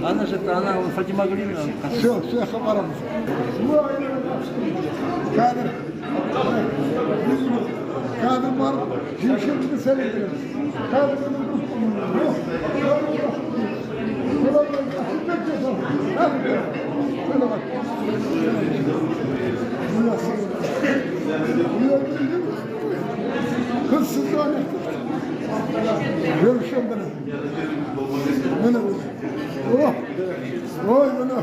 Она же, она Фатима Галимовна. Все, все, барамыз. Қазір, қазір барып, жеңшемізді сәлем береміз. Қазір. Görüşüm bana. Bana. Oh. Ой, міне.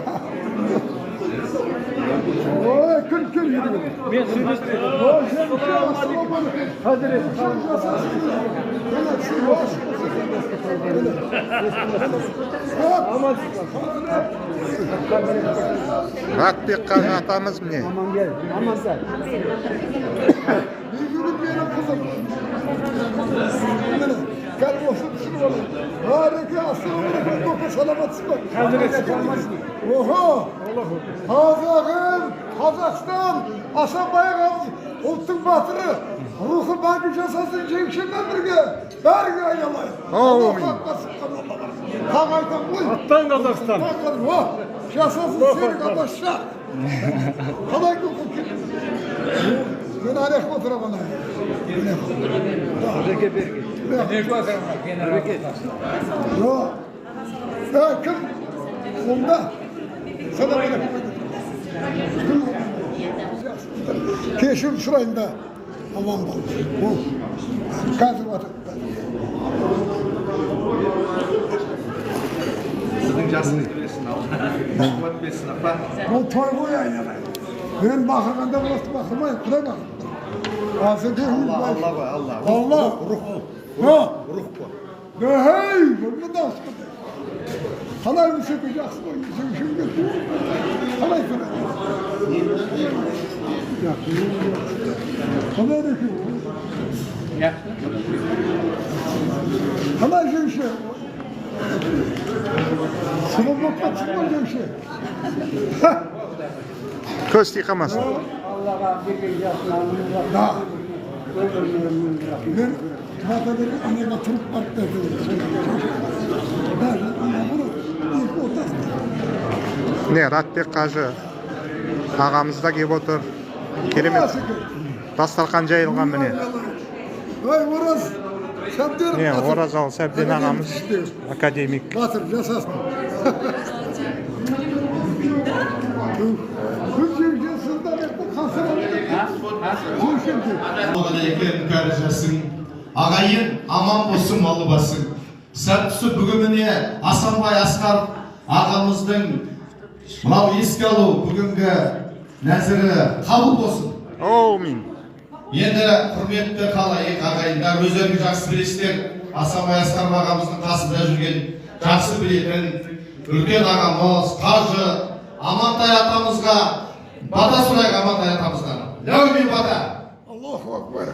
Ой, күн күн yürüyor. Мен сөйлестім. Ой, жеңше, ассалаумағалейкум. Хазірет. Ратбек қажы атамыз міне. Аман кел. Аман сәл. Бүгін менің қызым. Міне, қазір осы түсініп алайын. Бареке, ассалаумағалейкум, көке, саламатсыз ба? Охо! Қазағым, Қазақстан, Асанбай ағамыз, ұлттың батыры, рухы мәңгі жасасын жеңшеммен бірге, бәріңе айналайын. Аумин. Тағы айтамын ғой. Аттан Қазақстан. О, жасасын серік Аббасша. Қалай көке? Мен ана жақта отырамын ана. Жеке берге. Жоқ. Кім? Онда. Салам алейкум. Кешірім сұрайын да. Аман бол. Ол қазір отыр. Сіздің жасыңыз берсін, Алла қуат берсін, апа. Бұл той ғой айналайын. Мен бақырғанда осы бақырмай, құдай бақырды. Алла, Алла ғой, Алла. Алла. Рух, Рух. рух қой. Hey, бұл дауыс қандай? Қалай мүсеке жақсы ғой, жеңшемге қалай тұрады? Жақсы. Қалай екен? Қалай жеңше? Сұлу болып кетсің ғой жеңше. Көз тиқамасын. Аллаға берген жасын Да. Мен батадан анаға тұрып барып берді. Даже ана бұны екі ортасында. Міне, Ратбек қажы ағамыз да келіп отыр. Керемет дастархан жайылған міне. Ой, Ораз, Сәбден. Міне, Оразалы Сәбден ағамыз, академик. Батыр, жасасын. Күн жеңшесінде Ассалаумағалейкум, кәрі жасың. Ағайын аман болсын, малы басың. Сәт түсіп бүгін міне Асанбай Асқар ағамыздың мынау еске алу бүгінгі нәзірі қабыл болсын. Аумин. Енді құрметті халайық ағайындар, өздеріңіз жақсы білесіздер, Асанбай Асқар ағамыздың қасында жүрген, жақсы білетін үлкен ағамыз, қажы Амантай атамызға бата сұрайық. Амантай атамыздан. Ләумин бата. Аллаху акбар.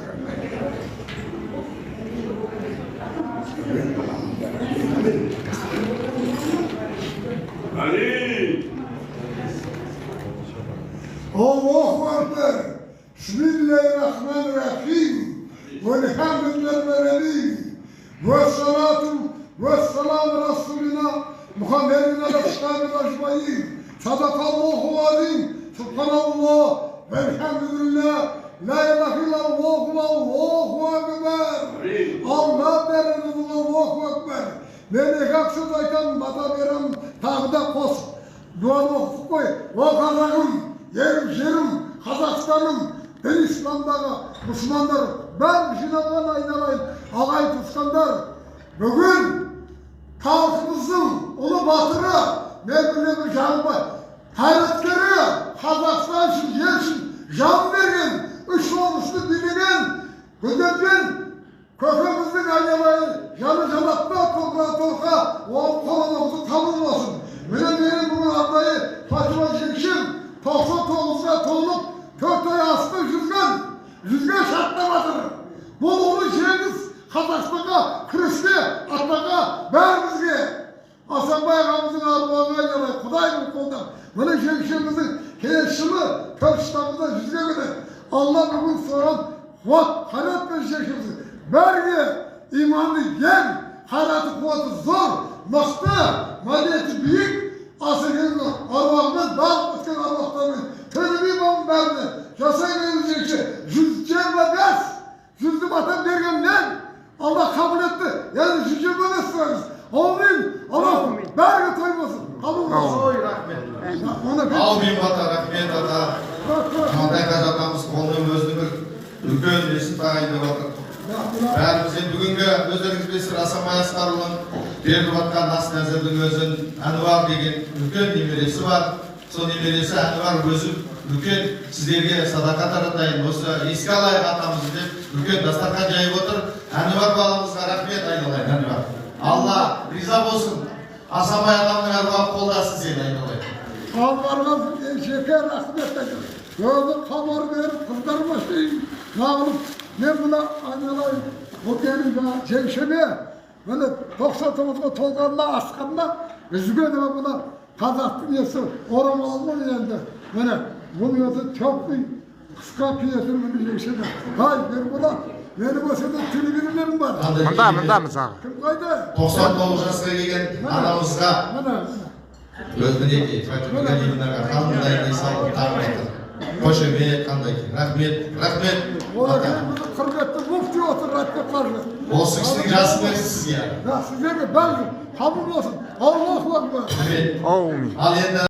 Allahu Akbar. Bismillahirrahmanirrahim. Velhamdülillahi alamin. Ve salatu ve selamu Resulina Muhammedin ve ashabihi ecmaîn. Sadakallahu azim. Subhanallah. Velhamdülillah. La ilahe illallah ve Allahu ekber. Allah beriniz Allahu ekber. Мен екі ақ сөз айтамын, бата беремін, тағы да қосып. Дуаны оқып қой. О қазағым, ерім, жерім, Қазақстаным, дін исламдағы мұсылмандар, бәрі жиналған айналайын, ағайын туысқандар, бүгін халқымыздың ұлы батыры, мен білемін жағымбай, қайраткері, Қазақстан үшін, ел үшін жан берген, үш облысты билеген, гүлденген көкеміздің айналайын, жаны жанатта, топырақ торқа, оның қолын оқысы қабыл болсын. Міне менің бүгін абырайы Фатима жеңшем 99-ға толып, 4 ай асты жүзген, жүзге шаттап жатыр. Бұл ұлы жеңіс Қазақстанға, күреске, атаға, бәрімізге. Асанбай ағамыздың аруағына айналайын, Құдайдың қолдан. Міне, жеңшеміздің келесі жылы 4 штабында 100-ге келеді. Алла бүгін соған қуат, қайрат берсін жеңшемізге. Бәріне иманды ел, қайраты, қуаты зор, мықты, мәдениеті биік, Асекеңнің аруағымен, барлық өткен аруақтармен, Төле би бабаның бәріне жасай беріңіз, жеңше. 125, 100-ді бата берген мен, Алла қабыл етті. Яғни 125 сұраңыз. Аумин. Алла бәріне той болсын. Қабыл болсын. Ой, рахмет. Оны Аумин, бата, рахмет, ата. Амантай қажы атамыз қолының өзінің бір үлкен несін тағайындап отыр. Бәріміз енді бүгінгі, өздеріңіз білесіздер, Асанбай Асқарұлының беріліп жатқан ас нәзірдің өзін Әнуар деген үлкен немересі бар. Сол немересі Әнуар өзі үлкен сіздерге садақа таратайын, осы еске алайық атамызды деп үлкен дастархан жайып отыр. Әнуар баламызға рахмет, айналайын, Әнуар. Алла риза болсын. Асанбай атамның әруағы қолдасын сені, айналайын. Қалбарға жеке рахмет айтамын. Өзі хабар беріп, қыздармасын нағылып, мен мына, айналайын, бұл менің жаңа жеңшеме, міне, 99-ға толғанына, асқанына жүзге де, мына қазақтың несі, орамалы ғой енді. Міне, бұл өзі теплый қысқа киетін, міне, жеңшеме. Ай, Ерболат, менің осы жерде телевизорларым бар. Қандай Мында, керемет. мындамыз, аға. Кім қайда? 99 жасқа келген анамызға Міне. Өз, мінекей, Фатима Галиевнаға қандай не салып тағып жатыр. Қошемет қандай. Рахмет, рахмет. Одан Ата. кейін біздің құрметті муфти отыр, Ратбек қажы. Осы кісінің жасын берсін сізге. Сіздерге бәрі қабыл болсын. Аллаху акбар. Рахмет. Аумин. Ал енді